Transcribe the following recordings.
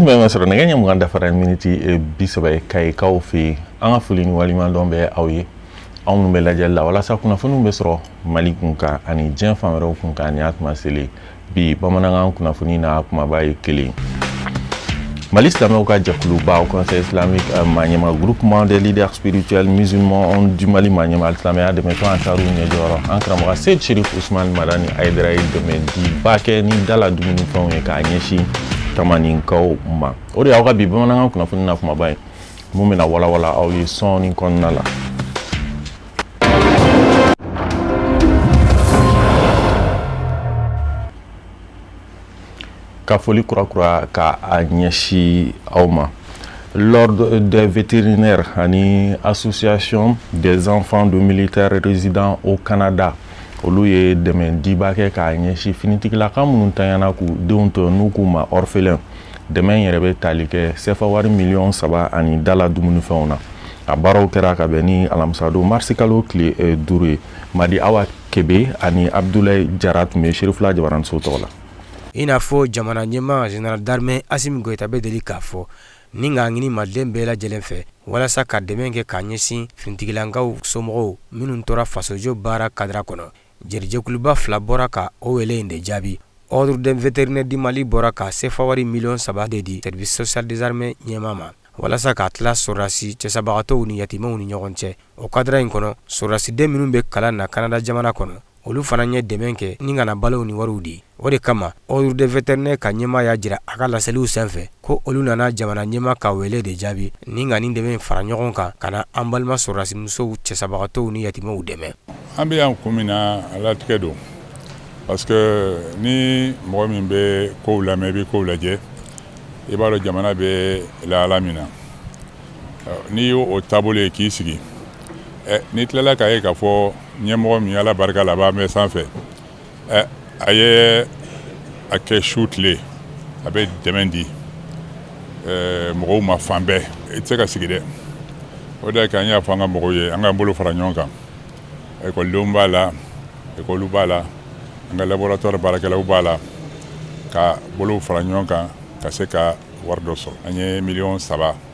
Tun bɛ sɔrɔ nɛgɛ ɲɛ 20 dafara miniti 30 ye Kayikaw fɛ yen. An ka foli ni waleɲumandɔn bɛ aw ye, anw minnu bɛ lajɛli la walasa kunnafoniw bɛ sɔrɔ Mali kun kan ani diɲɛ fan wɛrɛw kun kan. Nin y'a tuma selen bi bamanankan kunnafoni na, kumaba ye kelen. Mali silamɛw ka jɛkuluba, Conseil islamique maa ɲɛma, Groupement des leaders spirituels musulmans du Mali maa ɲɛma, silamɛya dɛmɛtɔn Ansaru ɲɛjɔyɔrɔ, an karamɔgɔ Seyid Sherif Usman Madani Hayidara ye dɛmɛ diba kɛ ni dala dumunifɛnw ye k'a ɲɛsin Tamaninkaw ma. O de y'aw ka bi bamanankan kunnafoni na kumaba ye, mun bɛna walawala aw ye sɔɔni kɔnɔna la. Ka foli kurakura ka a ɲɛsin aw ma. L'Ordre des vétérinaires ani Association des enfants de militaires résidents au Canada, olu ye dɛmɛ diba kɛ k'a ɲɛsin finitigilaka minnu tanyana k'u denw to, n'u k'u ma orphelin. Dɛmɛ yɛrɛ bɛ tali kɛ sefa wari 3 miliyɔn ani dala dumunifɛnw na. A baaraw kɛra ka bɛn ni alamisadon marisi kalo tile 5 ye. Madi Awa Kebe ani Abdulayi Jara tun bɛ Serifula Jabaraniso tɔgɔ la. I n'a fɔ jamana ɲɛmaa général d'armée Asimi Goyita bɛ deli k'a fɔ ni k'a ɲini maliden bɛɛ lajɛlen fɛ walasa ka dɛmɛ kɛ ka ɲɛsin finitigilakaw somɔgɔw minnu tora fasojɔ baara kadira kɔnɔ. Jɛrijɛkuluba fila bɔra ka o wele in de jaabi. Ordre des vétérinaires du Mali bɔra ka sefa wari 3 miliyɔn de di Service social des armées ɲɛmaa ma walasa k'a tila sɔrɔdasi cɛsabagatɔw ni yatimɛw ni ɲɔgɔn cɛ. O kadira in kɔnɔ, sɔrɔdasiden minnu bɛ kalan na Kanada jamana kɔnɔ, olu fana ye dɛmɛ kɛ ni ka na balow ni wariw di. O de kama, Ordre des vétérinaires ka ɲɛmaa y'a jira a ka laseliw senfɛ ko olu nana jamana ɲɛmaa ka wele de jaabi ni ka nin dɛmɛ fara ɲɔgɔn kan ka na an balima sɔrɔdasi musow, cɛsabagatɔw ni yatimɛw dɛmɛ. An bɛ yan kun min na, a latigɛ don, parce que ni mɔgɔ min bɛ kow lamɛn, i bɛ kow lajɛ, i b'a dɔn jamana bɛ lahala min na. N'i y'o o taabolo ye k'i sigi, n'i tilala k'a ye k'a fɔ ɲɛmɔgɔ min, Ala barika la, a b'an bɛɛ sanfɛ, a ye a kɛ su tile, a bɛ dɛmɛ di mɔgɔw ma fan bɛɛ, i tɛ se ka sigi dɛ. O de y'a an y'a fɔ an ka mɔgɔw ye, an k'an bolo fara ɲɔgɔn kan. Ekɔlidenw b'a la, ekɔliw b'a la, an ka laboratoire baarakɛlaw b'a la, ka bolo fara ɲɔgɔn kan ka se ka wari dɔ sɔrɔ. An ye 3 miliyɔn,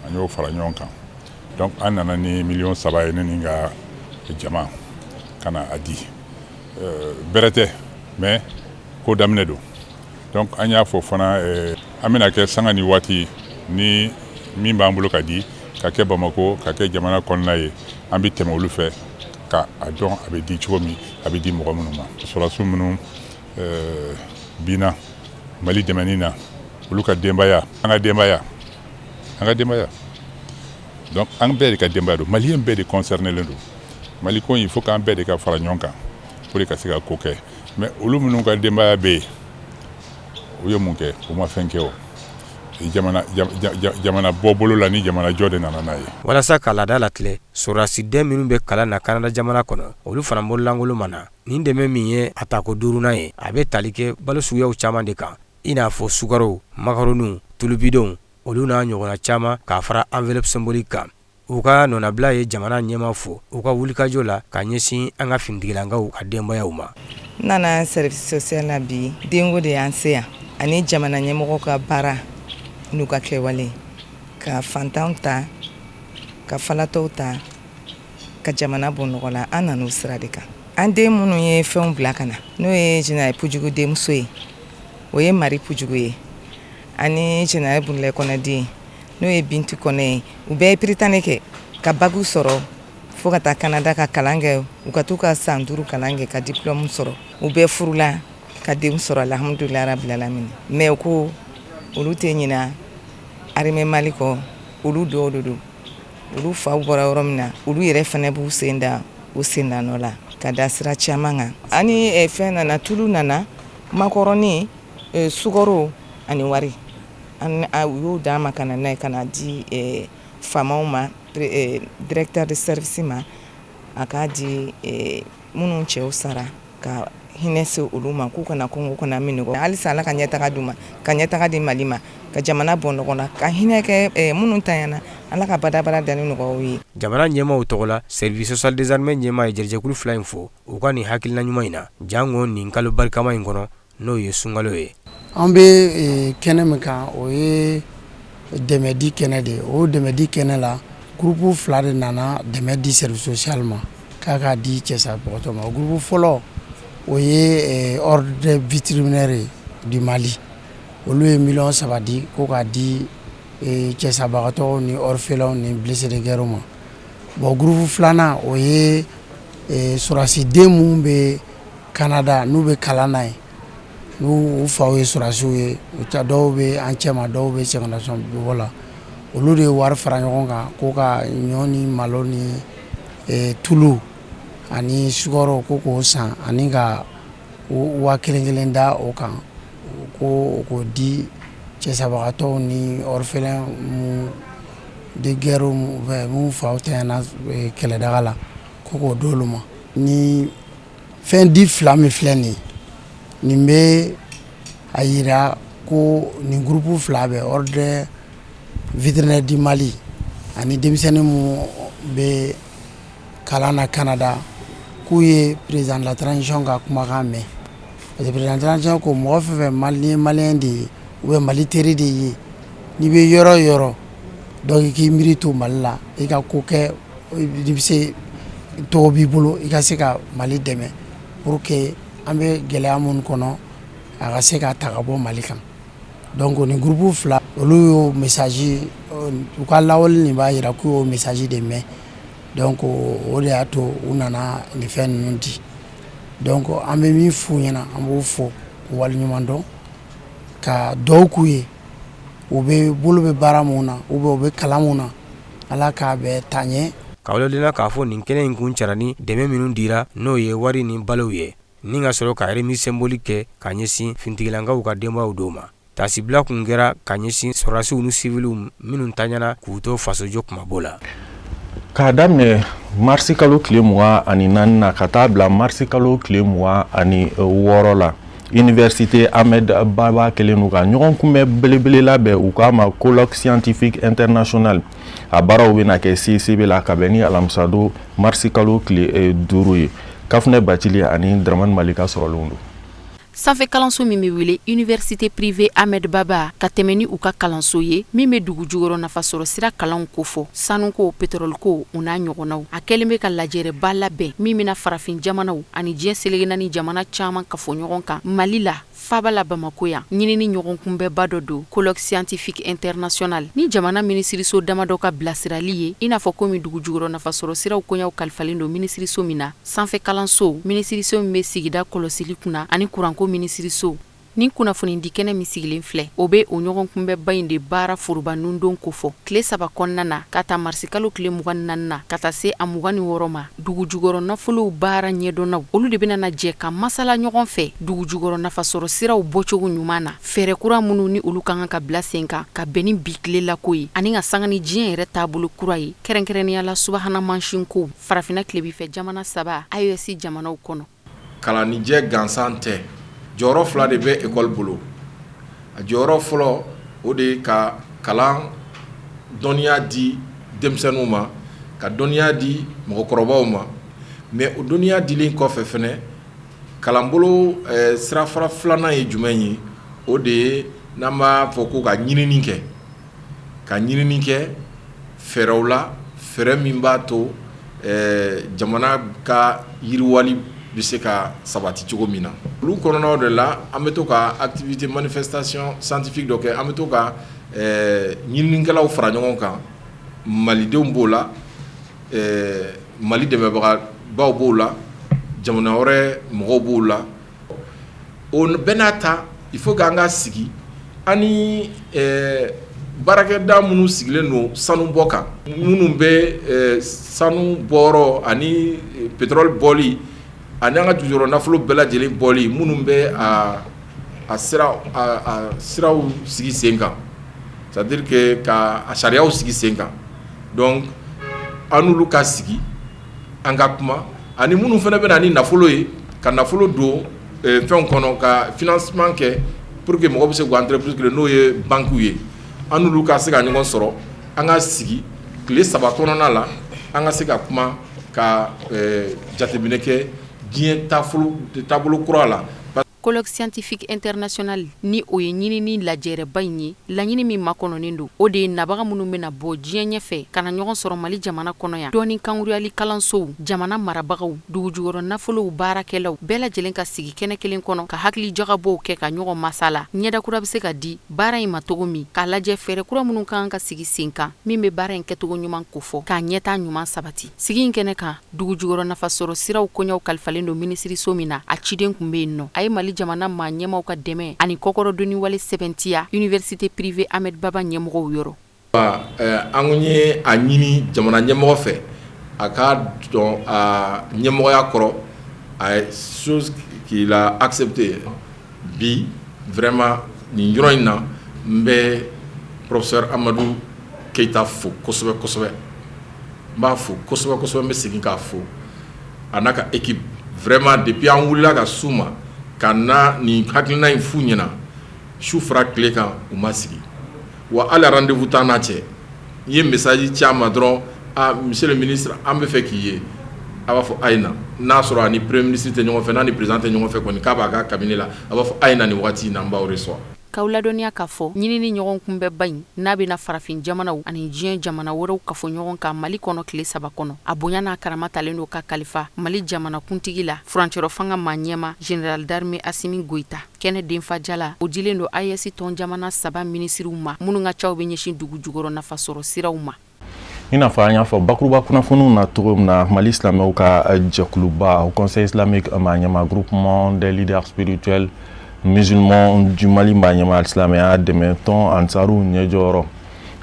an y'o fara ɲɔgɔn kan. Donc an nana ni 3 miliyɔn ye, ne ni ka jama ka na a di. Bɛrɛ tɛ, mais ko daminɛ don. Donc an y'a fɔ fana, an bɛna kɛ sanga ni waati ni min b'an bolo ka di, ka kɛ Bamakɔ, ka kɛ jamana kɔnɔna ye, an bɛ tɛmɛ olu fɛ ka a dɔn a bɛ di cogo min, a bɛ di mɔgɔ minnu ma. Sɔrɔdasiw minnu binna Mali dɛmɛni na, olu ka denbaya, an ka denbaya, an ka denbaya, donc an bɛɛ de ka denbaya don. Maliyɛn bɛɛ de concerné len don Mali ko in. Il faut k'an bɛɛ de ka fara ɲɔgɔn kan pour ka se ka ko kɛ. Mais olu minnu ka denbaya bɛ yen, u ye mun kɛ? U ma fɛn kɛ. O jamana jamana bɔ bolo la ni jamana jɔ de nana n'a ye. Walasa ka laada latigɛ, sɔrɔdasiden minnu bɛ kalan na Kanada jamana kɔnɔ, olu fana bololankolon ma na. Nin dɛmɛ min ye a tako duurunan ye, a bɛ tali kɛ balo suguyaw caman de kan, i n'a fɔ sukaro, makaroniw, tulubidonw, olu n'a ɲɔgɔnna caman, k'a fara enveloppe symbolique kan. U ka nɔnabila ye jamana ɲɛmaa fo u ka wulikajɔ la ka ɲɛsin an ka finitigilakaw ka denbayaw ma. N nana service social la bi, denko de y'an se yan ani jamana ɲɛmɔgɔ ka baara n'u ka kɛwale, ka fantanw ta, ka falatɔw ta, ka jamana bɔ nɔgɔ la. An nan'o sira de kan. An den minnu ye fɛnw bila ka na, n'o ye général Pujugu denmuso ye, o ye Mari Pujugu ye, ani général Burulayi Kɔnɛ den, n'o ye Bintu Kɔnɛ ye. U bɛɛ ye Prytanée kɛ ka bac sɔrɔ fo ka taa Kanada ka kalan kɛ. U ka t'u ka san 5 kalan kɛ ka diplôme sɔrɔ. U bɛɛ furula ka denw sɔrɔ, alhamdulilayi rabil alamin. Mais u ko olu tɛ ɲina armée Mali kɔ. Olu dɔw de don, olu faw bɔra yɔrɔ min na, olu yɛrɛ fana b'u sen da u senda nɔ la ka da sira caman kan. Ani fɛn nana, tulu nana, makɔrɔni, sukaro ani wari, u y'o d'an ma ka na n'a ye, ka na di faamaw ma, directeur de service ma, a k'a di minnu cɛw sara, ka hinɛ se olu ma, k'u kana kɔngɔ, kana minnɔgɔ. Halisa Ala ka ɲɛtaga d'u ma, ka ɲɛtaga di Mali ma, ka jamana bɔ nɔgɔ la, ka hinɛ kɛ minnu tanyana. Ala ka badabada dani nɔgɔya ye. Jamana ɲɛmaaw tɔgɔ la, Service social des armées ɲɛmaa ye jɛrijɛkulu fila in fo u ka nin hakilina ɲuman in na, jango nin kalo barikama in kɔnɔ, n'o ye sunkalo ye. An bɛ kɛnɛ min kan, o ye Dɛmɛ di kɛnɛ de ye. O dɛmɛ di kɛnɛ la, groupe fila de nana dɛmɛ di service social ma k'a k'a di cɛsabagatɔ ma. O groupe fɔlɔ, o ye Ordre des vétérinaires du Mali. Olu ye miliyɔn 3 di ko k'a di cɛsabagatɔw ni orphelins ni blessés de guerre ma. Bon, groupe filanan, o ye sɔrɔdasiden minnu bɛ Canada, n'u bɛ kalan na yen, n'u faw ye sɔrɔdasiw ye, dɔw bɛ an cɛma, dɔw bɛ sɛgɛnnafiɲɛbɔ la, olu de ye wari fara ɲɔgɔn kan ko ka ɲɔ ni malo ni tulu ani sukaro ko k'o san, ani ka 1000 kelen da o kan ko k'o di cɛsabagatɔw ni orphelins de guerre minnu faw tanyana kɛlɛdaga la, ko k'o d'olu ma. Ni fɛn di fila min filɛ nin ye, nin bɛ a yira ko nin groupe fila bɛ, Ordre vétérinaire du Mali ani denmisɛnnin minnu bɛ kalan na Canada, k'u ye président de la transition ka kumakan mɛn, parce que président de la transition ko mɔgɔ fɛn fɛn Mali ni malien de ye ou bien Mali teri de ye, n'i bɛ yɔrɔ o yɔrɔ, donc i k'i miiri to Mali la, i ka ko kɛ, i bɛ se tɔgɔ b'i bolo, i ka se ka Mali dɛmɛ pour que an bɛ gɛlɛya minnu kɔnɔ, a ka se ka ta ka bɔ Mali kan. Donc nin groupe fila, olu y'o message, u ka lawale nin b'a jira k'u y'o message de mɛn. Donc o de y'a to u nana nin fɛn ninnu di. Donc an bɛ min f'u ɲɛna, an b'u fo k'u waleɲuman dɔn, ka dugawu k'u ye. U bɛ bolo bɛ baara mun na ou bien u bɛ kalan mun na, Ala k'a bɛɛ taa ɲɛ. Ka waleya k'a fɔ nin kɛnɛ in kun cara ni dɛmɛ minnu dira, n'o ye wari ni balow ye, ni ka sɔrɔ ka remise symbolique kɛ ka ɲɛsin finitigilakaw ka denbayaw dɔw ma. Tasibila tun kɛra ka ɲɛsin sɔrɔdasiw ni civils minnu taɲana k'u to fasojɔ kumabɔ la. K'a daminɛ marisi kalo tile 24 na ka taa bila marisi kalo tile 26 la, Université Ahmed Baba kɛlen don ka ɲɔgɔn kunbɛn belebele labɛn, u k'a ma Colloque scientifique international. A baaraw bɛna kɛ CICB la ka bɛn ni alamisadon marisi kalo tile 5 ye. Kafunɛ Bacili ani Dramani Malika sɔrɔlenw don. Sanfɛ kalanso min bɛ wele Université privée Ahmed Baba, ka tɛmɛ ni u ka kalanso ye min bɛ dugu jukɔrɔ nafasɔrɔ sira kalanw kofɔ, sanuko, pétrole ko, u n'a ɲɔgɔnnaw, a kɛlen bɛ ka lajɛrɛba labɛn min bɛna farafin jamanaw ani diɲɛ seleke naani jamana caman ka fɔ ɲɔgɔn kan Mali la, faba la Bamako yan. Ɲinini ɲɔgɔn kunbɛnba dɔ don, Colloque scientifique international, ni jamana minisiriso damadɔ ka bilasirali ye, i n'a fɔ komi dugu jukɔrɔ nafasɔrɔ siraw koɲaw kalifalen don minisiriso min na, sanfɛ kalanso minisiriso min bɛ sigida kɔlɔsili kunna, ani kuranko minisiriso. Ni kunnafonidi kɛnɛ min sigilen filɛ, o bɛ o ɲɔgɔn kunbɛnba in de baara foroba nundon kofɔ tile 3 kɔnɔna na, ka taa marisikalo tile 24 na ka taa se a 26 ma. Dugu jukɔrɔ nafolow baara ɲɛdɔnnaw, olu de bɛna na jɛ ka masala ɲɔgɔn fɛ dugu jukɔrɔ nafasɔrɔ siraw bɔcogo ɲuman na, fɛɛrɛ kura minnu ni olu ka kan ka bila sen kan ka bɛn ni bi tile lako ye, ani ka sanga ni diɲɛ yɛrɛ taabolo kura ye, kɛrɛnkɛrɛnnenya la subahana mansinko farafinna tilebinfɛ jamana saba AES jamanaw kɔnɔ. Kalanijɛ gansan tɛ. Jɔyɔrɔ fila de bɛ ekɔli bolo. A jɔyɔrɔ fɔlɔ, o de ye ka kalan dɔnniya di denmisɛnninw ma, ka dɔnniya di mɔgɔkɔrɔbaw ma. Mais o dɔnniya dilen kɔfɛ fɛnɛ, kalanbolo sirafara filanan ye jumɛn ye? O de ye n'an b'a fɔ ko ka ɲinini kɛ, ka ɲinini kɛ fɛɛrɛw la, fɛɛrɛ min b'a to jamana ka yiriwali bɛ se ka sabati cogo min na. Olu kɔnɔnaw de la, an bɛ to ka activité manifestation scientifique dɔ kɛ, an bɛ to ka ɲininikɛlaw fara ɲɔgɔn kan. Malidenw b'o la, Mali dɛmɛbagabaw b'o la, jamana wɛrɛ mɔgɔw b'o la. O bɛɛ n'a ta, il faut que an ka sigi ani baarakɛda minnu sigilen don sanubɔ kan, minnu bɛ sanu bɔyɔrɔ ani pétrole bɔli ani an ka jujɔrɔ nafolo bɛɛ lajɛlen bɔli, minnu bɛ a siraw sigi sen kan, c'est à dire que ka a sariyaw sigi sen kan. Donc an n'olu ka sigi, an ka kuma, ani minnu fana bɛ na ni nafolo ye, ka nafolo don fɛnw kɔnɔ, ka financement kɛ pour que mɔgɔ bɛ se k'u entreprise créer, n'o ye banques ye, an n'olu ka se ka ɲɔgɔn sɔrɔ, an ka sigi tile 3 kɔnɔna la, an ka se ka kuma, ka jateminɛ kɛ diɲɛ taabolo kura la. Colloque scientifique international ni o ye ɲinini lajɛrɛba in ye, laɲini min makɔnɔnen don, o de ye nabaga minnu bɛna bɔ diɲɛ ɲɛfɛ ka na ɲɔgɔn sɔrɔ Mali jamana kɔnɔ yan, dɔnni kankuruyali kalansow, jamana marabagaw, dugujukɔrɔ nafolow baarakɛlaw bɛɛ lajɛlen ka sigi kɛnɛ kelen kɔnɔ ka hakili jagabɔw kɛ ka ɲɔgɔn masala, ɲɛda kura bɛ se ka di baara in ma cogo min, k'a lajɛ fɛɛrɛ kura minnu ka kan ka sigi sen kan min bɛ baara in kɛcogo ɲuman kofɔ, k'a ɲɛtaa ɲuman sabati. Sigi in kɛnɛ kan, dugujukɔrɔ nafasɔrɔ siraw koɲɛw kalifalen don minisiriso min na, a ciden tun bɛ yen nɔ. A ye Mali jamana maa ɲɛmaaw ka dɛmɛ ani kɔkɔrɔdonni wale sɛbɛntiya Université privée Ahmed Baba ɲɛmɔgɔw yɔrɔ. An ye a ɲini jamana ɲɛmɔgɔ fɛ a ka dɔn a ɲɛmɔgɔya kɔrɔ, a ye chose qu'il a accepté bi. Vraiment, nin yɔrɔ in na, n bɛ professeur Amadu Keyita fo kosɛbɛ kosɛbɛ. N b'a fo kosɛbɛ kosɛbɛ, n bɛ segin k'a fo, a n'a ka équipe. Vraiment, depuis an wulila ka s'u ma ka na nin hakilina in f'u ɲɛna, su fara tile kan, u ma sigi wa, hali rendez-vous t'an n'a cɛ. I ye message ci a ma dɔrɔn: "Ah, monsieur le ministre, an bɛ fɛ k'i ye." A b'a fɔ a ye na. N'a sɔrɔ a ni premier ministre tɛ ɲɔgɔn fɛ, n'a ni président tɛ ɲɔgɔn fɛ kɔni, k'a b'a ka cabinet la, a b'a fɔ a ye na nin waati in na, n b'aw reçoit. K'aw ladɔnniya k'a fɔ ɲinini ɲɔgɔn kunbɛnba in n'a bɛna farafin jamanaw ani diɲɛ jamana wɛrɛw kafo ɲɔgɔn kan Mali kɔnɔ tile 3 kɔnɔ, a bonya n'a karama talen don ka kalifa Mali jamana kuntigi la, furancɛrɔ fanga maa ɲɛma, général d'armée Asimi Goyita. Kɛnɛ denfajala o dilen don AES tɔn jamana 3 minisiriw ma, minnu ka caw bɛ ɲɛsin dugu jukɔrɔ nafasɔrɔ siraw ma. I n'a fɔ an y'a fɔ bakuruba kunnafoniw na cogo min na, Mali silamɛw ka jɛkuluba, au Conseil islamique maa ɲɛma, Groupement des leaders spirituels musulmans du Mali maa ɲɛma, silamɛya dɛmɛ tɔn Ansaru ɲɛjɔyɔrɔ,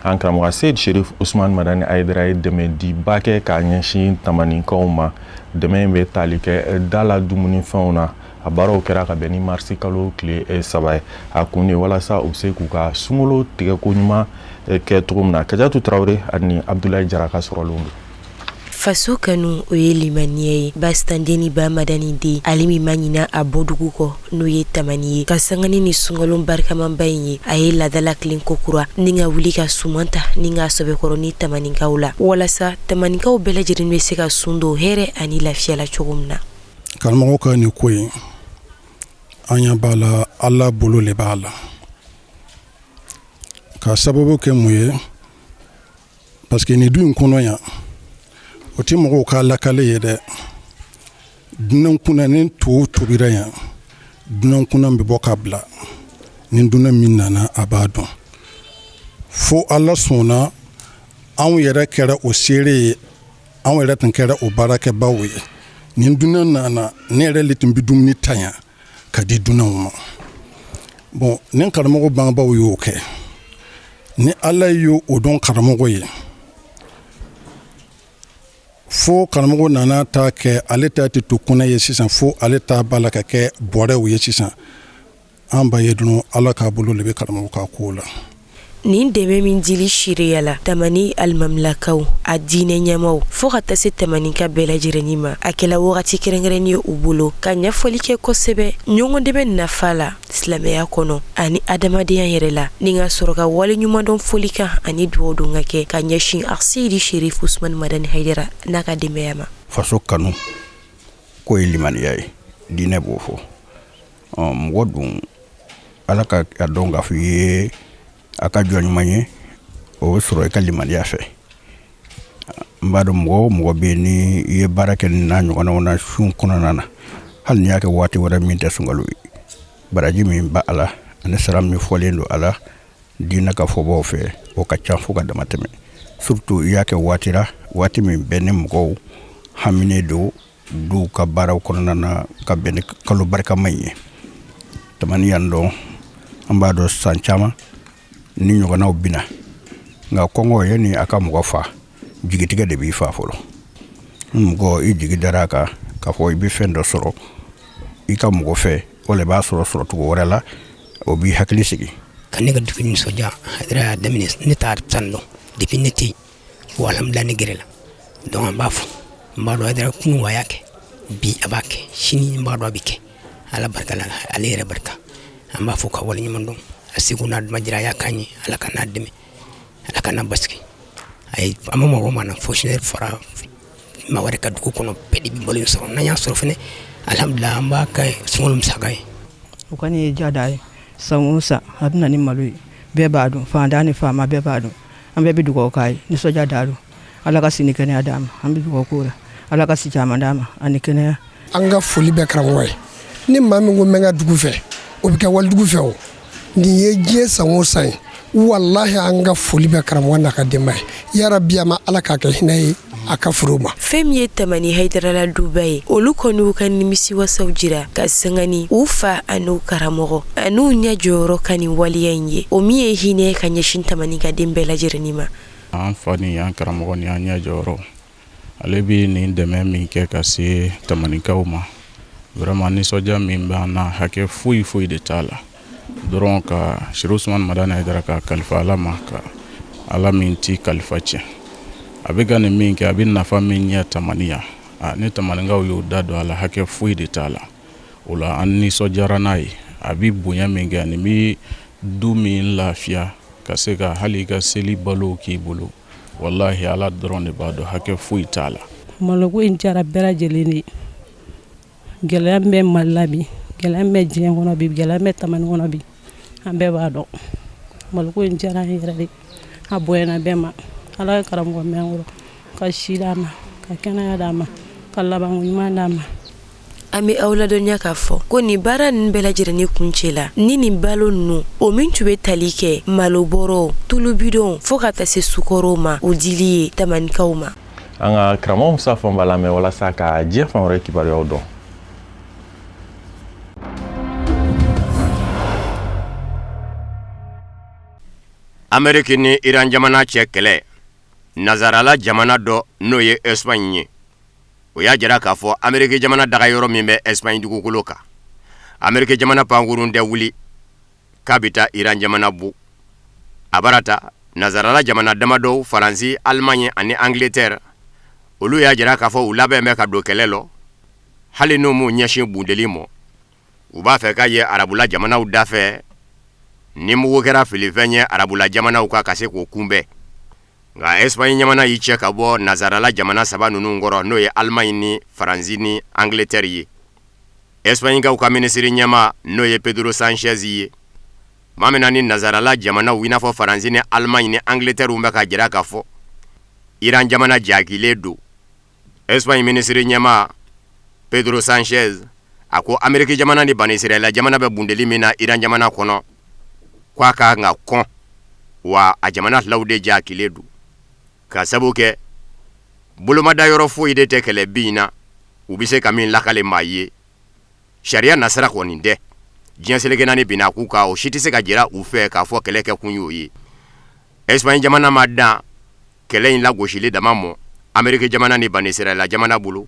an karamɔgɔ Seyid Sherif Usman Madani Ayidara ye dɛmɛ diba kɛ k'a ɲɛsin Tamanikaw ma. Dɛmɛ in bɛ tali kɛ da la dumunifɛnw na. A baaraw kɛra ka bɛn ni marisi kalo tile 3 ye. A kun de walasa u bɛ se k'u ka sunkalo tigɛko ɲuman kɛ cogo min na. Kajatu Tarawele ani Abudulayi Jara ka sɔrɔlenw don. Faso kanu, o ye limaniya ye. Basitanden ni ba Madani den, ale min ma ɲina a bɔdugu kɔ, n'o ye Tamani ye, ka sangani ni sunkalo barikamanba in ye, a ye laadala tilen kokura ni ka wuli ka suman ta ni k'a sɛbɛkɔrɔ ni Tamanikaw la, walasa Tamanikaw bɛɛ lajɛlen bɛ se ka sun don hɛrɛ ani lafiya la cogo min na. Karamɔgɔ ka nin ko in, an ɲɛ b'a la, Ala bolo de b'a la. Ka sababu kɛ mun ye? Parce que nin du in kɔnɔ yan, o tɛ mɔgɔw ka lakale ye dɛ. Dunan kunna ni to tobira yan, dunan kunna bɛ bɔ ka bila ni dunan min nana, a b'a dɔn. Fo Ala sɔnna, anw yɛrɛ kɛra o seere ye, anw yɛrɛ tun kɛra o baarakɛbaw ye. Nin dunan nana, ne yɛrɛ de tun bɛ dumuni ta yan ka di dunanw ma. Bon, ni karamɔgɔ bangebaaw y'o kɛ, ni Ala y'o o dɔn karamɔgɔ ye, fo karamɔgɔ nana ta kɛ, ale ta tɛ to kunna ye sisan, fo ale ta b'a la ka kɛ bɔrɛw ye sisan. An b'a ye dɔrɔn, Ala k'a bolo de bɛ karamɔgɔ ka ko la. Nin dɛmɛ min dili seereya la Tamani alimamilakaw, a diinɛ ɲɛmaw, fo ka taa se Tamanika bɛɛ lajɛlen ma, a kɛla wagati kɛrɛnkɛrɛnnen ye u bolo ka ɲɛfɔli kɛ kosɛbɛ ɲɔgɔn dɛmɛ nafa la silamɛya kɔnɔ ani adamadenya yɛrɛ la, ni ka sɔrɔ ka wale ɲumandɔn folikan ani dugawu don ka kɛ ka ɲɛsin Aseyidi Sherif Usumani Madani Hayidara n'a ka denbaya ma. Faso kanu k'o ye limaniya ye, diinɛ b'o fɔ. Mɔgɔ dun, Ala ka a dɔn k'a fɔ i ye a ka jɔn ɲuman ye, o bɛ sɔrɔ i ka limaniya fɛ. N b'a dɔn mɔgɔ o mɔgɔ bɛ yen, ni i ye baara kɛ nin n'a ɲɔgɔnnaw na sun kɔnɔna na, hali n'i y'a kɛ waati wɛrɛ min tɛ sunkalo ye, baraji min b'a la ani sara min fɔlen don a la diinɛ ka fɔbaw fɛ, o ka ca fo ka dama tɛmɛ, surtout i y'a kɛ waati la, waati min bɛn ni mɔgɔw haminen don duw ka baaraw kɔnɔna na, ka bɛn ni kalo barikama in ye. Tamani yan dɔn, an b'a dɔn san caman ni ɲɔgɔnnaw bina, nka kɔngɔ ye ni a ka mɔgɔ fa, jigitigɛ de b'i fa fɔlɔ. Mɔgɔ i jigi dara a kan k'a fɔ i bɛ fɛn dɔ sɔrɔ i ka mɔgɔ fɛ, wala i b'a sɔrɔ sɔrɔcogo wɛrɛ la, o b'i hakili sigi. Ka ne ka dugu nisɔndiya, Hayidara y'a daminɛ, ne t'a san dɔn depuis ne tɛ yen, wa alhamdulilah, ne gɛrɛ la. Donc an b'a fo, n b'a dɔn Hayidara kunun a y'a kɛ, bi a b'a kɛ, sini n b'a dɔn a bɛ kɛ. Ala barika la, ale yɛrɛ barika, an b'a fo ka waleɲuman dɔn. A seko n'a dama jira, a y'a k'an ye. Ala ka n'a dɛmɛ, Ala ka n'a basigi. A ye an ma mɔgɔ ma na fonctionnaire fara maa wɛrɛ ka dugu kɔnɔ, bɛɛ de bɛ balo in sɔrɔ. N'an y'a sɔrɔ fɛnɛ, alhamdulilah, an b'a kɛ sunkalo musaka ye. O kɔni ye diya da ye. San o san a bɛ na ni malo ye, bɛɛ b'a dun, faantan ni faama bɛɛ b'a dun. An bɛɛ bɛ dugawu k'a ye, nisɔndiya da don. Ala ka si ni kɛnɛya d'a ma, an bɛ dugawu k'o la. Ala ka si caman d'a ma ani kɛnɛya. An ka foli bɛ karamɔgɔ ye. Ni maa min ko n bɛ n ka dugu fɛ, o bɛ kɛ walidugu fɛ. O nin ye diɲɛ san o san ye. Walahi, an ka foli bɛ karamɔgɔ n'a ka denbaya ye. Yarabi, a ma Ala k'a kɛ hinɛ ye a ka furu ma. Fɛn min ye Tamani Hayidarala duba ye, olu kɔni y'u ka nimisiwasaw jira ka sanga ni u fa an'u karamɔgɔ an'u ɲɛ jɔyɔrɔ ka nin waleya in ye, o min ye hinɛ ka ɲɛsin Tamani ka den bɛɛ lajɛlen ma. An fa ni an karamɔgɔ ni an ɲɛ jɔyɔrɔ, ale bɛ nin dɛmɛ min kɛ ka se Tamanikaw ma, vraiment nisɔndiya min b'an na, hakɛ foyi foyi de t'a la. Dɔrɔn ka Serifu Usumani Madani Hayidara ka kalifa Ala ma, ka Ala min ti kalifa tiɲɛ. A bɛ ka nin min kɛ, a bɛ nafa min ɲɛ Tamani yan, ni Tamanikaw y'u da don a la, hakɛ foyi de t'a la. O la, an nisɔndiyara n'a ye. A bɛ bonya min kɛ, nin bɛ du min lafiya ka se ka hali i ka seli balo k'i bolo, walahi, Ala dɔrɔn de b'a dɔn, hakɛ foyi t'a la. Maloko in diyara bɛɛ lajɛlen de ye. Gɛlɛya min bɛ Mali la bi, gɛlɛya min bɛ diɲɛ kɔnɔ bi, gɛlɛya min bɛ Tamani kɔnɔ bi, an bɛɛ b'a dɔn. Maloko in diyara an yɛrɛ de, a bonyana bɛɛ ma. Ala ka karamɔgɔ mɛn an kɔrɔ, ka si d'a ma, ka kɛnɛya d'a ma, ka labanko ɲuman d'a ma. An bɛ aw ladɔnniya k'a fɔ ko nin baara ninnu bɛɛ lajɛlen kuncɛla ni nin balo ninnu, o min tun bɛ tali kɛ malobɔrɔw, tulubidɔnw, fo ka taa se sukɔrɔw ma, o dili ye Tamanikaw ma. An ka karamɔgɔ Musa Fɔnba lamɛn walasa ka diɲɛ fan wɛrɛ kibaruyaw dɔn. Ameriki ni Iran jamana cɛ kɛlɛ, Nazarala jamana dɔ, n'o ye Espagne ye, o y'a jira k'a fɔ Ameriki jamana dagayɔrɔ min bɛ Espagne dugukolo kan, Ameriki jamana pankurun tɛ wuli k'a bɛ taa Iran jamana bon. A bara ta Nazarala jamana damadɔw, Faransi, Allemagne ani Angleterre, olu y'a jira k'a fɔ u labɛn bɛ ka don kɛlɛ lɔ, hali n'u m'u ɲɛsin bundeli mɔ. U b'a fɛ k'a ye arabula jamanaw dafɛ, ni mugu kɛra filifɛn ye arabula jamanaw kan, ka se k'o kunbɛn. Nka Espagne jamana y'i cɛ ka bɔ Nazarala jamana saba ninnu kɔrɔ, n'o ye Allemagne ni Faransi ni Angleterre ye. Espagnekaw ka minisiri ɲɛmaa, n'o ye Pedro Sanchez ye, tuma min na ni Nazarala jamanaw i n'a fɔ Faransi ni Allemagne ni Angleterre bɛ ka jira k'a fɔ Iran jamana jakilen don, Espagne minisiri ɲɛmaa Pedro Sanchez a ko Ameriki jamana ni Banisirayila jamana bɛ bundeli min na Iran jamana kɔnɔ, ko a ka kan ka kɔn, wa a jamana filaw de jakilen don, ka sabu kɛ bolomada yɔrɔ foyi de tɛ kɛlɛ bin na u bɛ se ka min lakale maa ye. Sariya nasira kɔni tɛ diɲɛ seleke naani binna k'u kan, o si tɛ se ka jira u fɛ k'a fɔ kɛlɛ kɛ kun y'o ye. Espagne jamana ma dan kɛlɛ in lagosili dama mɔ Ameriki jamana ni Banisirayila jamana bolo.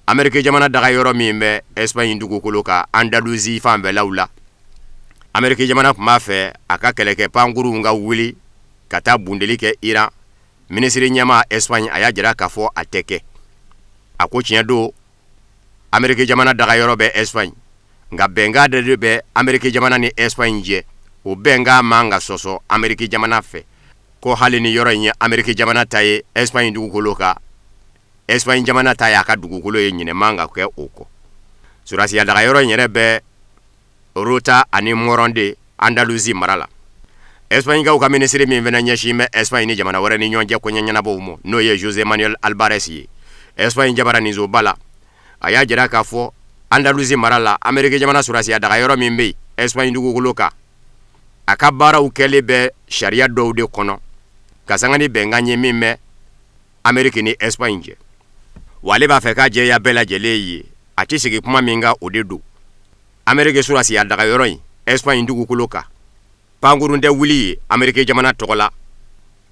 Ameriki jamana dagayɔrɔ min bɛ Espagne dugukolo kan Andalusi fanfɛlaw la, Ameriki jamana tun b'a fɛ a ka kɛlɛkɛ pankurunw ka wuli ka taa bundeli kɛ Iran. Minisiri ɲɛmaa Espagne a y'a jira k'a fɔ a tɛ kɛ. A ko tiɲɛ don, Ameriki jamana dagayɔrɔ bɛ Espagne, nka bɛnkan dɔ de bɛ Ameriki jamana ni Espagne cɛ, o bɛnkan man ka sɔsɔ Ameriki jamana fɛ. Ko hali ni yɔrɔ in ye Ameriki jamana ta ye Espagne dugukolo kan, Espagne jamana ta y'a ka dugukolo ye, ɲinɛ man ka kɛ o kɔ. Sɔrɔdasiya dagayɔrɔ in yɛrɛ bɛ Rota ani Moron de Andalusi mara la. Espagnekaw ka minisiri min fana ɲɛsin bɛ Espagne ni jamana wɛrɛ ni ɲɔgɔn cɛ koɲɛ ɲɛnabɔw ma, n'o ye Jose Manuel Albares ye, Espagne jabaraninsoba la, a y'a jira k'a fɔ Andalusi mara la, Ameriki jamana sɔrɔdasiya dagayɔrɔ min bɛ yen Espagne dugukolo kan, a ka baaraw kɛlen bɛ sariya dɔw de kɔnɔ ka sanga ni bɛnkan ye min bɛ Ameriki ni Espagne cɛ. Wa ale b'a fɛ k'a jɛya bɛɛ lajɛlen ye, a tɛ sigi kuma min kan, o de don. Ameriki sɔrɔdasiya dagayɔrɔ in Espagne dugukolo kan, pankurun tɛ wuli yen Ameriki jamana tɔgɔ la,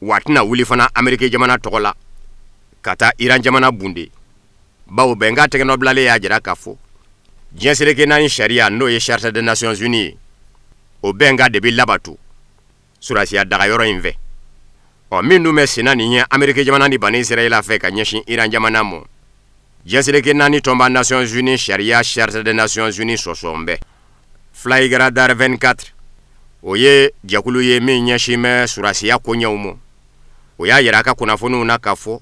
wa a tɛna wuli fana Ameriki jamana tɔgɔ la ka taa Iran jamana bunde, bawo bɛnkan tɛgɛnɔbilalen y'a jira k'a fɔ diɲɛ seleke naani sariya, n'o ye Charte des Nations Unies ye, o bɛnkan de bɛ labato sɔrɔdasiya dagayɔrɔ in fɛ. Ɔ, min dun bɛ senna nin ye Ameriki jamana ni Bani Israɛla fɛ ka ɲɛsin Iran jamana ma, diɲɛ seleke naani tɔnba Nations Unies sariya Charte des Nations Unies sɔsɔn bɛ. Flyradar 24, o ye jɛkulu ye min ɲɛsin bɛ sɔrɔdasiya koɲɛw ma, o y'a yira a ka kunnafoniw na k'a fɔ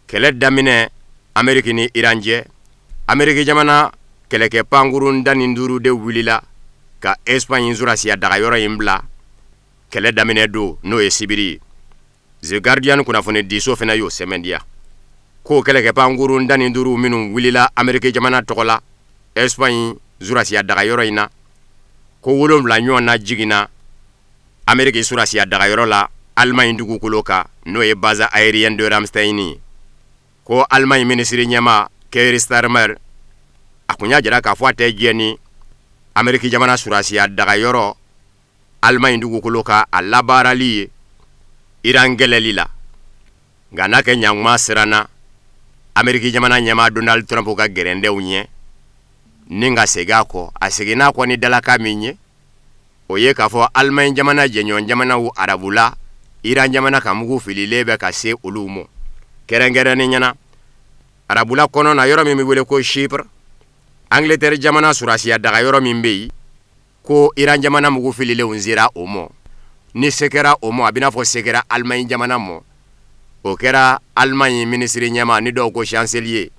kɛlɛ daminɛ Ameriki ni Iran cɛ, Ameriki jamana kɛlɛkɛ pankurun 15 de wulila. ka Espagne surasiya dagayɔrɔ in bila kɛlɛ daminɛ don, n'o ye sibiri ye. The Guardian kunnafonidiso fana y'o sɛmɛntiya k'o kɛlɛkɛ pankurun 15 minnu wulila Ameriki jamana tɔgɔ la Espagne surasiya dagayɔrɔ in na, ko 7 ɲɔgɔn na jiginna Ameriki surasiya dagayɔrɔ la Allemagne dugukolo kan, n'o ye base aérienne de Ramstein ye. Ko Allemagne minisiri ɲɛmaa Keir Starmer, a kun y'a jira k'a fɔ a tɛ jɛn ni Ameriki jamana surasiya dagayɔrɔ Allemagne dugukolo kan a labaarali ye Iran kɛlɛli la. Nka n'a kɛ ɲankuma siranna Ameriki jamana ɲɛmaa Donald Trump ka gɛrɛndɛw ɲɛ ni ka segin a kɔ. A seginna a kɔ ni dalakan min ye, o ye k'a fɔ Allemagne jamana jɛɲɔgɔn jamanaw arabula, Iran jamana ka mugu fililen bɛ ka se olu ma, kɛrɛnkɛrɛnnenya na arabula kɔnɔ na, yɔrɔ min bɛ wele ko Chypre, Angleterre jamana surasiya dagayɔrɔ min bɛ yen, ko Iran jamana mugu fililenw sera o ma. Ni se kɛra o ma, a bɛna fɔ se kɛra Allemagne jamana ma. O kɛra Allemagne minisiri ɲɛmaa ni dɔw ko chancelier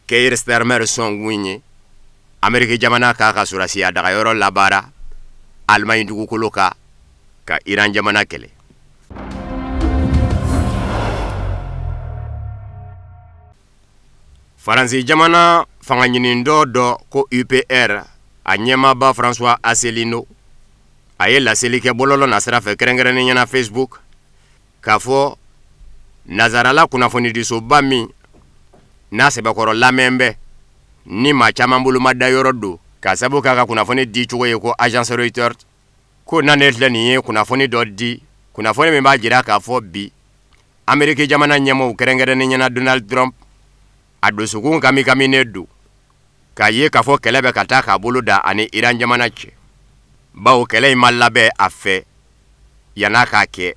Keir Starmer sɔnkun ye Ameriki jamana k'a ka surasiya dagayɔrɔ labaara Allemagne dugukolo kan ka Iran jamana kɛlɛ. Faransi jamana fanga ɲinitɔn dɔ ko UPR, a ɲɛmaaba François Asselineau, a ye laseli kɛ bɔlɔlɔ nasira fɛ, kɛrɛnkɛrɛnnenya na Facebook, k'a fɔ nazarala kunnafonidisoba min n'a sɛbɛkɔrɔ lamɛn bɛ ni maa caman bolo ma da yɔrɔ don k'a sabu k'a ka kunnafoni di cogo ye, ko agence Reuters, ko n'ale filɛ nin ye kunnafoni dɔ di, kunnafoni min b'a jira k'a fɔ bi Ameriki jamana ɲɛmɔgɔw, kɛrɛnkɛrɛnnenya na Donald Trump, a dusukun kamikaminen don k'a ye k'a fɔ kɛlɛ bɛ ka taa k'a bolo da ani Iran jamana cɛ, bawo kɛlɛ in ma labɛn a fɛ yann'a k'a kɛ.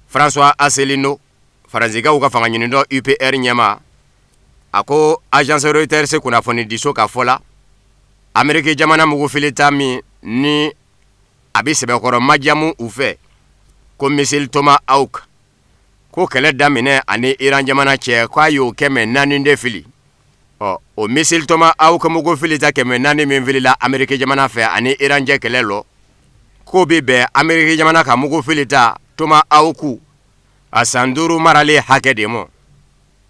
François Asselineau, Faransikaw ka fanga ɲinitɔn UPR ɲɛmaa, a ko agence Reuters kunnafonidiso ka fɔ la, Ameriki jamana mugufilita min ni a bɛ sɛbɛkɔrɔ majamu u fɛ ko missile Tomahawk, ko kɛlɛ daminɛ ani Iran jamana cɛ, k'a y'o 400 de fili. Ɔ, o missile Tomahawk mugufilita 400 min filila Ameriki jamana fɛ ani Iran cɛ kɛlɛ lɔ, k'o bɛ bɛn Ameriki jamana ka mugufilita Tomahawk a san 5 maralen hakɛ de ma.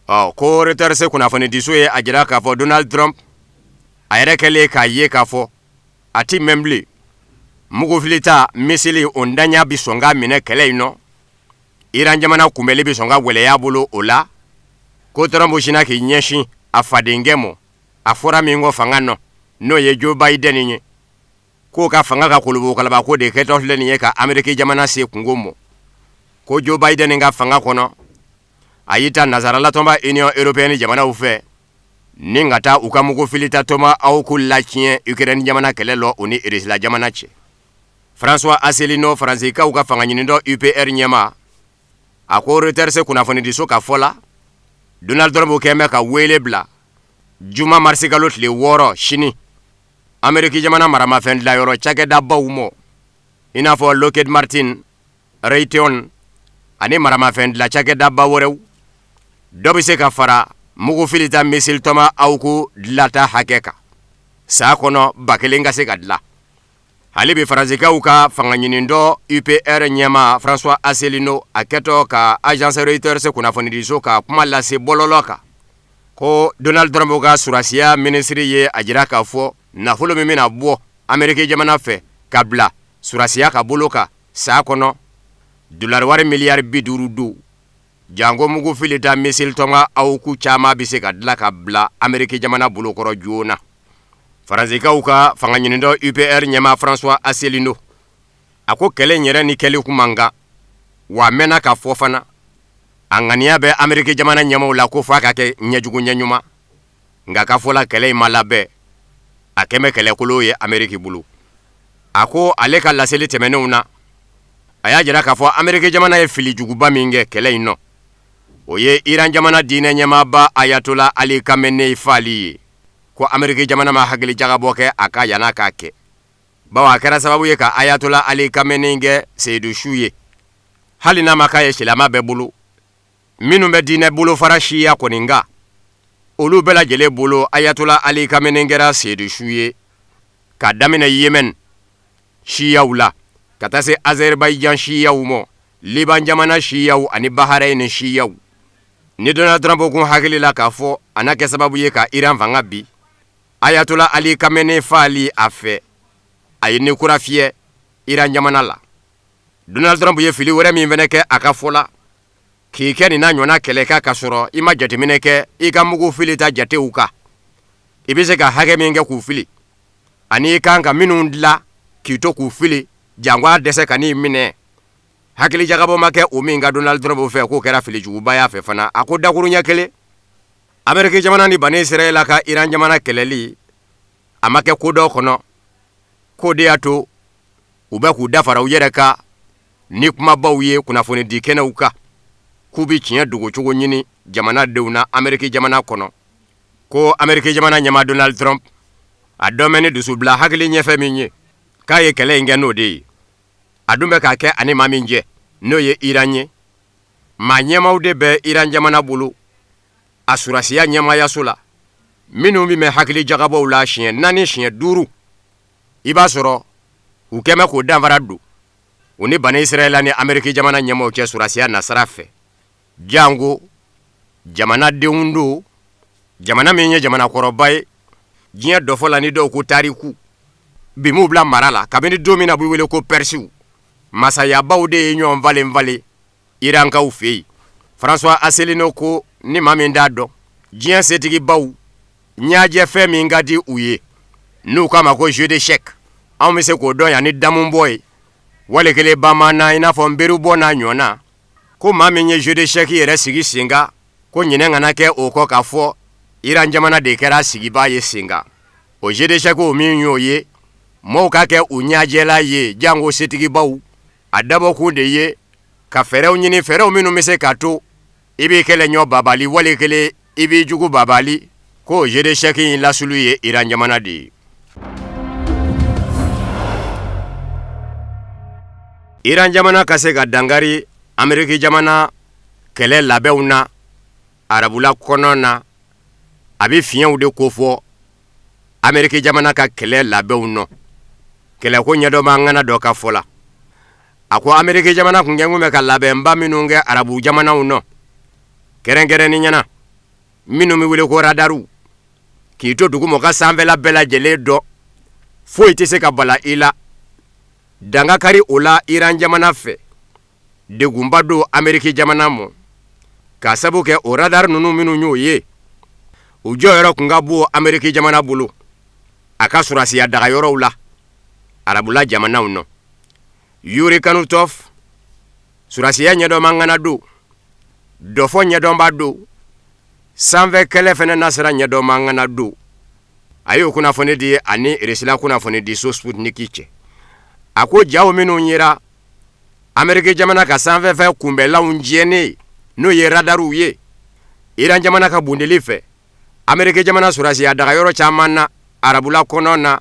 Ɔ, ko Reuters kunnafonidiso ye a jira k'a fɔ Donald Trump a yɛrɛ kɛlen k'a ye k'a fɔ a ti mɛn bilen, mugufilita missile o ntanya bɛ sɔn ka minɛ kɛlɛ in nɔ, Iran jamana kunbɛli bɛ sɔn ka gwɛlɛya bolo. O la, ko Trump sinna k'i ɲɛsin a fadenkɛ ma, a fɔra min kɔ fanga nɔ, n'o ye Joe Biden ye, k'o ka fanga ka kolobokalabako de kɛtɔ filɛ nin ye ka Ameriki jamana se kunko ma. Ko Joe Biden ka fanga kɔnɔ, a y'i ta nazaralatɔnba Union européenne jamanaw fɛ ni ka taa u ka mugufilita Tomahawk latiɲɛ Ukraine jamana kɛlɛ lɔ u ni Irisila jamana cɛ. François Asselineau, Faransikaw ka fanga ɲinitɔn UPR ɲɛmaa, a ko Reuters kunnafonidiso ka fɔ la, Donald Trump kɛn bɛ ka wele bila juma marisikalo tile 6, sini, Ameriki jamana maramafɛn dilanyɔrɔ cakɛdabaw ma, i n'a fɔ Lockheed Martin, Raytheon ani maramafɛn dilan cakɛdaba wɛrɛw, dɔ bɛ se ka fara mugufilita missile Tomahawk dilata hakɛ kan san kɔnɔ, 1000 ka se ka dilan. Hali bi, Faransikaw ka fanga ɲinitɔn UPR ɲɛmaa François Asselineau, a kɛtɔ ka agence Reuters kunnafonidiso ka kuma lase bɔlɔlɔ kan, ko Donald Trump ka surasiya minisiri ye a jira k'a fɔ nafolo min bɛna bɔ Ameriki jamana fɛ ka bila surasiya ka bolo kan san kɔnɔ, dolari wari miliyari 50 don, janko mugu filita missile Tomahawk caman bɛ se ka dilan ka bila Ameriki jamana bolokɔrɔ joona. Faransikaw ka fanga ɲinitɔn UPR ɲɛmaa François Asselineau, a ko kɛlɛ in yɛrɛ ni kɛli kun man kan, wa a mɛnna ka fɔ fana, a ŋaniya bɛ Ameriki jamana ɲɛmaaw la ko f'a ka kɛ ɲɛjugu ɲɛɲuman. Nka ka fɔ la, kɛlɛ in ma labɛn, a kɛn bɛ kɛlɛkolo ye Ameriki bolo. A ko ale ka laseli tɛmɛnenw na, a y'a jira k'a fɔ Ameriki jamana ye fili juguba min kɛ kɛlɛ in nɔ, o ye Iran jamana diinɛ ɲɛmaaba Ayatola Ali Khamenei faali ye, ko Ameriki jamana ma hakili jagabɔ kɛ a kan yann'a k'a kɛ, bawo a kɛra sababu ye ka Ayatola Ali Khamenei kɛ seyidusu ye, hali n'a ma k'a ye silama bɛɛ bolo. Minnu bɛ diinɛ bolofara siya kɔni kan, olu bɛɛ lajɛlen bolo, Ayatola Ali Khamenei kɛra seyidusu ye k'a daminɛ Yemen. siyaw la ka taa se Azerbaïdjan siyaw ma, Liban jamana siyaw ani Bahrain siyaw. Ni Donald Trump kun hakili la k'a fɔ a na kɛ sababu ye ka Iran fanga bin, Ayatollah Ali Khamenei faali a fɛ, a ye ni kura fiyɛ Iran jamana la. Donald Trump ye fili wɛrɛ min fana kɛ a ka fɔ la, k'i kɛ nin n'a ɲɔgɔnna kɛlɛ kan ka sɔrɔ i ma jateminɛ kɛ i ka mugu filita jatew kan, i bɛ se ka hakɛ min kɛ k'u fili ani i kan ka minnu dilan k'i to k'u fili janko a dɛsɛ ka n'i minɛ. Hakilijagabɔ ma kɛ o min ka Donald Trump fɛ, k'o kɛra filijuguba y'a fɛ fana. A ko dakuruɲɛ kelen, Ameriki jamana ni Bani Israɛla ka Iran jamana kɛlɛli, a ma kɛ ko dɔ kɔnɔ, k'o de y'a to u bɛ k'u dafara u yɛrɛ kan ni kumabaw ye kunnafonidi kɛnɛw kan, k'u bɛ tiɲɛ dogocogo ɲini jamanadenw na Ameriki jamana kɔnɔ. Ko Ameriki jamana ɲɛmaa Donald Trump, a dɔn bɛ ni dusubila hakili ɲɛfɛ min ye, k'a ye kɛlɛ in kɛ n'o de ye. A dun bɛ k'a kɛ ani maa min jɛ, n'o ye Iran ye. Maa ɲɛmaaw de bɛ Iran jamana bolo a surasiya ɲɛmaayaso la, minnu bɛ mɛn hakili jagabɔw la siɲɛ 4 siɲɛ 5. I b'a sɔrɔ u kɛmɛ k'o danfara don u ni Bani Israɛla ni Ameriki jamana ɲɛmaaw cɛ surasiya nasira fɛ, janko jamanadenw don, jamana min ye jamana kɔrɔba ye diɲɛ dɔfɔ la, ni dɔw ko tariku bi m'u bila mara la kabini don min na b'u wele ko Pɛrisiw. Masayabaw de ye ɲɔgɔn falen falen Irankaw fɛ yen. François Asselineau ko ni maa min t'a dɔn diɲɛ setigibaw ɲɛjɛfɛn min ka di u ye n'u k'a ma ko jeu d'échec, anw bɛ se k'o dɔn yan ni damubɔ ye, wali kelen bamanan i n'a fɔ nberubɔ n'a ɲɔgɔnna, ko maa min ye jeu d'échec yɛrɛ sigi sen kan, ko ɲinɛ kana kɛ o kɔ k'a fɔ Iran jamana de kɛra sigibaa ye sen kan. O jeu d'échec o min y'o ye, mɔɔw ka kɛ u ɲɛjɛla ye, janko setigibaw, a dabɔkun de ye ka fɛɛrɛw ɲini, fɛɛrɛw minnu bɛ se k'a to i b'i kɛlɛɲɔ babali, wali kelen i b'i jugu babali. Ko jeu d'échec in lasulu ye Iran jamana de ye. Iran jamana ka se ka dankari Ameriki jamana kɛlɛ labɛnw na arabula kɔnɔ na, a bɛ fiɲɛw de kofɔ Ameriki jamana ka kɛlɛ labɛnw nɔ. Kɛlɛko ɲɛdɔnbaa ŋana dɔ ka fɔ la, a ko Ameriki jamana kun kɛnkun bɛ ka labɛnba minnu kɛ arabu jamanaw nɔ, kɛrɛnkɛrɛnnenya na minnu bɛ wele ko radariw, k'i to duguma ka sanfɛla bɛɛ lajɛlen dɔn, foyi tɛ se ka bala i la. Danga kari o la Iran jamana fɛ, degunba don Ameriki jamana ma, k'a sabu kɛ o radar ninnu minnu y'o ye, u jɔyɔrɔ kun ka bon Ameriki jamana bolo a ka surasiya dagayɔrɔw la arabula jamanaw nɔ. Yuri Kanutov, surasiya ɲɛdɔnba ŋana don, dɔfɔ ɲɛdɔnba don, sanfɛ kɛlɛ fɛnɛ nasira ɲɛdɔnba ŋana don, a y'o kunnafoni di ani Irisila kunnafoni di so Sputnik cɛ. A ko jaw minnu yera Ameriki jamana ka sanfɛfɛn kunbɛlanw jɛnen, n'o ye radariw ye, Iran jamana ka bondeli fɛ Ameriki jamana surasiya dagayɔrɔ caman na arabula kɔnɔ na,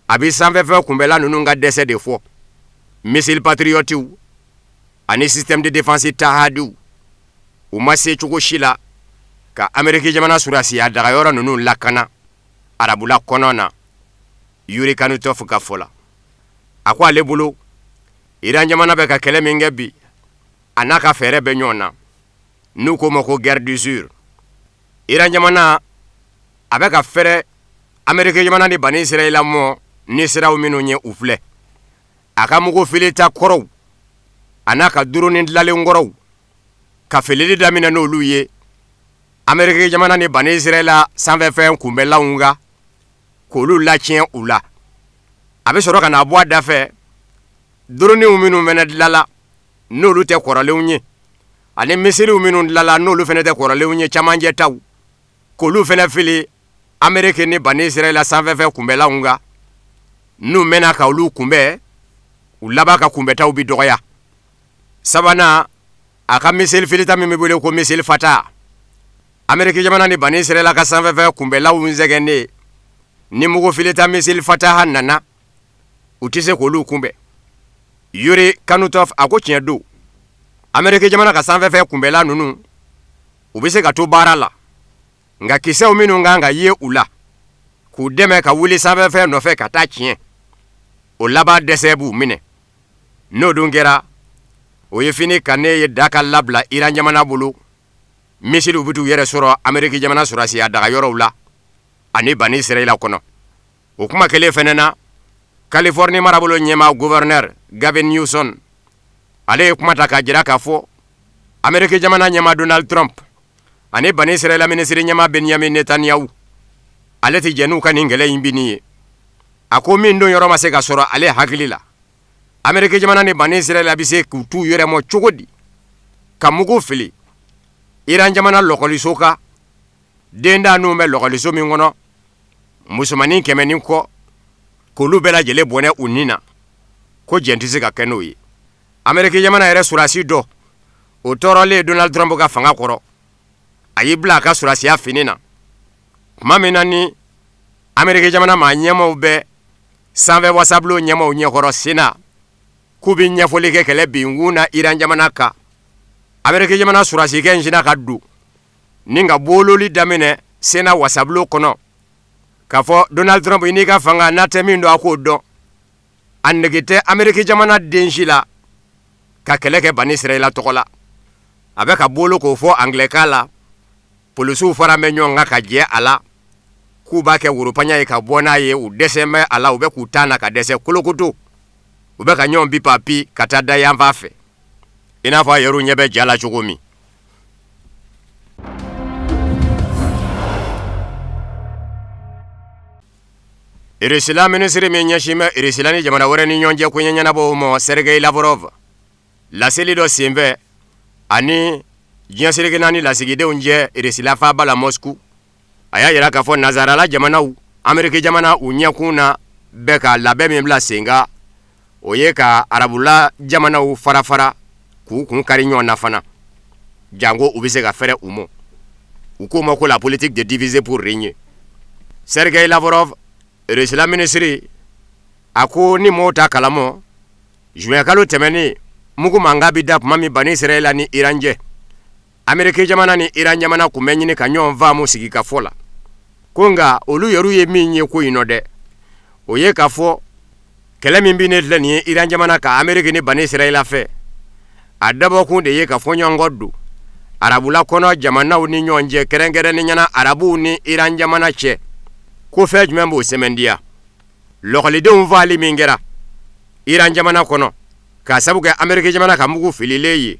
a bɛ sanfɛfɛn kunbɛlan ninnu ka dɛsɛ de fɔ. Missile patriotiw ani système de défense Tahadiw, u ma se cogo si la ka Ameriki jamana surasiya dagayɔrɔ ninnu lakana arabula kɔnɔ na. Yuri Kanutov ka fɔ la, a ko ale bolo Iran jamana bɛ ka kɛlɛ min kɛ bi, a n'a ka fɛɛrɛ bɛ ɲɔgɔn na, n'u k'o ma ko guerre d'usure. Iran jamana a bɛ ka fɛrɛ Ameriki jamana ni Bani Israɛla mɔ ni siraw minnu ye, u filɛ: a ka mugu filita kɔrɔw a n'a ka drone dilalen kɔrɔw, ka filili daminɛ n'olu ye Ameriki jamana ni Bani Israɛla sanfɛfɛn kunbɛlanw kan, k'olu latiɲɛ u la. A bɛ sɔrɔ ka na bɔ a da fɛ droniw minnu fana dilala n'olu tɛ kɔrɔlenw ye, ani misiliw minnu dilala n'olu fana tɛ kɔrɔlenw ye, camancɛ taw, k'olu fana fili Ameriki ni Bani Israɛla sanfɛfɛn kunbɛlanw kan. N'u mɛnna ka olu kunbɛn, u laban ka kunbɛtaw bɛ dɔgɔya. Sabanan, a ka misili filita min bɛ wele ko misili fata, Ameriki jamana ni Bani Israɛla ka sanfɛfɛn kunbɛlanw sɛgɛnnen ni mugu filita misili fataha nana, u tɛ se k'olu kunbɛn. Yuri Kanutov a ko tiɲɛ don, Ameriki jamana ka sanfɛfɛn kunbɛlan ninnu, u bɛ se ka to baara la, nka kisɛw minnu kan ka ye u la k'u dɛmɛ ka wuli sanfɛfɛn nɔfɛ ka taa tiɲɛ, O laban dɛsɛ b'u minɛ. N'o dun kɛra, o ye fini kannen ye da ka labila Iran jamana bolo. Misiliw bɛ t'u yɛrɛ sɔrɔ Ameriki jamana sɔrɔdasiya dagayɔrɔw la ani Bani Israɛla kɔnɔ. O kuma kelen fɛnɛ na, Californie marabolo ɲɛmaa gouverneur Gavin Newsom, ale ye kuma ta k'a jira k'a fɔ Ameriki jamana ɲɛmaa Donald Trump ani Bani Israɛla minisiri ɲɛmaa Benjamin Netanyahu, ale tɛ jɛn n'u ka nin kɛlɛ in binni ye. A ko min don yɔrɔ ma se ka sɔrɔ ale hakili la, Ameriki jamana ni Bani Israɛla bɛ se k'u t'u yɛrɛ mɔ cogo di ka mugu fili Iran jamana lɔkɔliso kan, dentan ninnu bɛ lɔkɔliso min kɔnɔ, musomannin 100 ni kɔ, k'olu bɛɛ lajɛlen bɔnɛ u ni na, ko jɛn tɛ se ka kɛ n'o ye. Ameriki jamana yɛrɛ sɔrɔdasi dɔ, o tɔɔrɔlen Donald Trump ka fanga kɔrɔ, a y'i bila a ka sɔrɔdasiya fini na tuma min na ni Ameriki jamana maa ɲɛmaaw bɛ sanfɛ wasabulon ɲɛmaaw ɲɛkɔrɔ Sénat, k'u bɛ ɲɛfɔli kɛ kɛlɛ binkun na Iran jamana kan. Ameriki jamana sɔrɔdasikɛ in sinna ka don ni ka bololi daminɛ Sénat wasabulon kɔnɔ k'a fɔ Donald Trump, i n'i ka fanga n'a tɛ min dɔn, a k'o dɔn. A nege tɛ Ameriki jamana den si la ka kɛlɛ kɛ Bani Israɛla tɔgɔ la. A bɛ ka bolo k'o fɔ angilɛkan la, polisiw fara bɛ ɲɔgɔn kan ka jɛ a la k'u b'a kɛ woropaɲa ye ka bɔ n'a ye. U dɛsɛ bɛ a la, u bɛ k'u ta na ka dɛsɛ kolokoto, u bɛ ka ɲɔgɔn bi papi ka taa da yanfan fɛ, i n'a fɔ a yɛrɛw ɲɛ bɛ ja la cogo min. Irisila minisiri min ɲɛsin bɛ Irisila ni jamana wɛrɛ ni ɲɔgɔn cɛ koɲɛ ɲɛnabɔw ma, Sergei Lavrov, laseli dɔ senfɛ ani diɲɛ seleke naani lasigidenw cɛ Irisila faaba la Moscou, a y'a jira k'a fɔ nazarala jamanaw, Ameriki jamana u ɲɛkun na, bɛ ka labɛn min bila sen kan, o ye ka arabula jamanaw fara fara k'u kun kari ɲɔgɔn na fana, janko u bɛ se ka fɛrɛ u ma. U k'o ma ko la politique de diviser pour régner. Sergei Lavrov, Irisila minisiri, a ko ni mɔgɔw t'a kalama, juin kalo tɛmɛnen, mugu mankan bɛ da tuma min Bani Israɛla ni Iran cɛ, Ameriki jamana ni Iran jamana tun bɛ ɲini ka ɲɔgɔn faamu sigikafɔ la. Ko nka olu yɛrɛ ye min ye ko in nɔ dɛ, o ye k'a fɔ kɛlɛ min bɛ ne filɛ nin ye Iran jamana kan Ameriki ni Bani Israɛla fɛ, a dabɔkun de ye ka fɔɲɔgɔnkɔ don arabula kɔnɔ jamanaw ni ɲɔgɔn cɛ, kɛrɛnkɛrɛnnenya la arabuw ni Iran jamana cɛ. Ko fɛn jumɛn b'o sɛmɛntiya? Lɔkɔlidenw faali min kɛra Iran jamana kɔnɔ k'a sabu kɛ Ameriki jamana ka mugu fililen ye,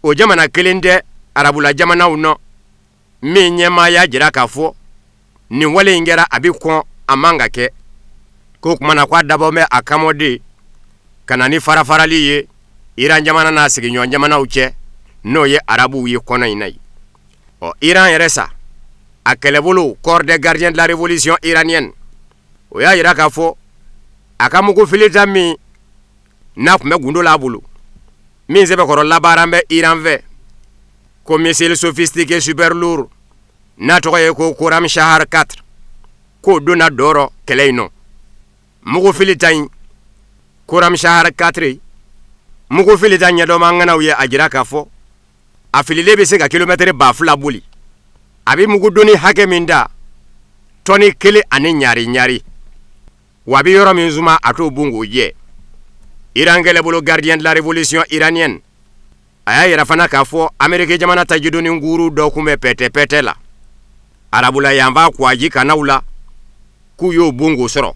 o jamana kelen tɛ arabula jamanaw nɔ min ɲɛmaa y'a jira k'a fɔ nin wale in kɛra, a bɛ kɔn, a man ka kɛ. K'o tuma na k'a dabɔ bɛ a kamɔ de ka na ni farafarali ye Iran jamana n'a sigiɲɔgɔn jamanaw cɛ, n'o ye arabuw ye kɔnɔ in na ye. Ɔ, Iran yɛrɛ sa, a kɛlɛbolo Corps des gardiens de la révolution iranienne, o y'a jira k'a fɔ a ka mugu filita min n'a tun bɛ gundo la a bolo, min sɛbɛkɔrɔ labaara bɛ Iran fɛ, ko missile sophistiqué super lourd n'a tɔgɔ ye ko Khorramshahr 4, k'o donna dɔ rɔ kɛlɛ in nɔ. Mugu filita in Khorramshahr 4, mugu filita ɲɛdɔnbaa ŋanaw ye a jira k'a fɔ a fililen bɛ se ka kilomɛtɛrɛ 2000 boli, a bɛ mugudoni hakɛ min ta tɔni kelen ani ɲari ɲari, wa a bɛ yɔrɔ min suma a t'o bon k'o jɛ. Iran kɛlɛbolo gardien de la révolution iranienne a y'a yira fana k'a fɔ Ameriki jamana tajidoni kuuru dɔ kun bɛ pɛtɛ-pɛtɛ la arabula yanfan kwaji kanaw la, k'u y'o bon k'o sɔrɔ.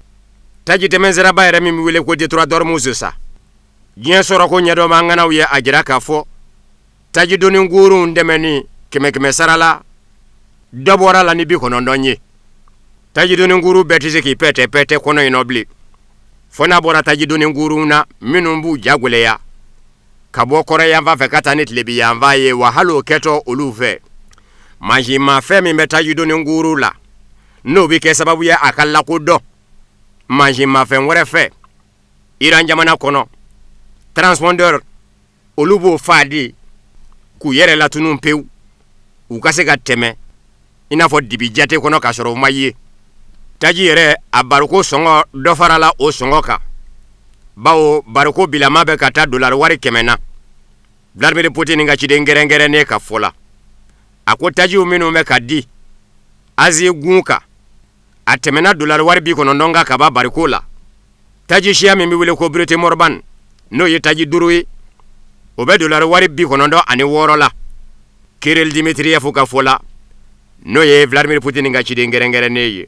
Taji tɛmɛnsiraba yɛrɛ min bɛ wele ko détroit d'Ormuz sa, diɲɛ sɔrɔko ɲɛdɔnbaa ŋanaw ye a jira k'a fɔ tajidoni kuuruw tɛmɛni kɛmɛ kɛmɛ sara la, dɔ bɔra la ni 90 ye. Tajidoni kuuru bɛɛ tɛ se k'i pɛtɛ pɛtɛ kɔnɔ in nɔ bilen, fo n'a bɔra tajidoni kuuruw na minnu b'u ja gwɛlɛya ka bɔ kɔrɔn yanfan fɛ ka taa ni tilebi yanfan ye. Wa hali o kɛtɔ olu fɛ, mansinmafɛn min bɛ tajidoni kuuru la, n'o bɛ kɛ sababu ye a ka lakodɔn mansinmafɛn wɛrɛ fɛ Iran jamana kɔnɔ, transpondeur, olu b'o faa de k'u yɛrɛ latunun pewu, u ka se ka tɛmɛ i n'a fɔ dibi jate kɔnɔ k'a sɔrɔ u ma ye. Taji yɛrɛ a bariko sɔngɔ dɔ farala o sɔngɔ kan, bawo bariko bilama bɛ ka taa dolari wari 100 na. Vladimir Poutine ka ciden kɛrɛnkɛrɛnnen ka fɔ la, a ko tajiw minnu bɛ ka di Asie gun kan, a tɛmɛna dolari wari 90 kan ka ban bariko la. Taji siya min bɛ wele ko Brut Morvan, n'o ye taji duuru ye, o bɛ dolari wari 96 la. Kirill Dmitriev ka fɔ la, n'o ye Vladimir Poutine ka ciden kɛrɛnkɛrɛnnen ye.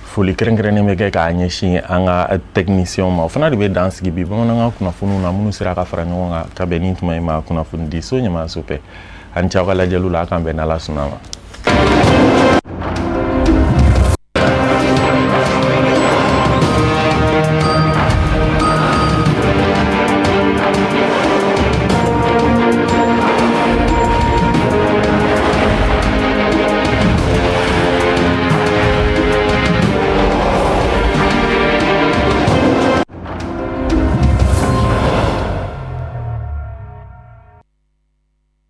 Foli kɛrɛnkɛrɛnnen bɛ kɛ k'a ɲɛsin an ka tɛkinisiɲɛw ma. O fana de bɛ dan sigi bi bamanankan kunnafoniw na minnu sera ka fara ɲɔgɔn kan ka bɛn ni tuma in ma kunnafonidi so ɲɛmaaso fɛ. A ni ce aw ka lajɛliw la, a k'an bɛn n'Ala sɔnna ma.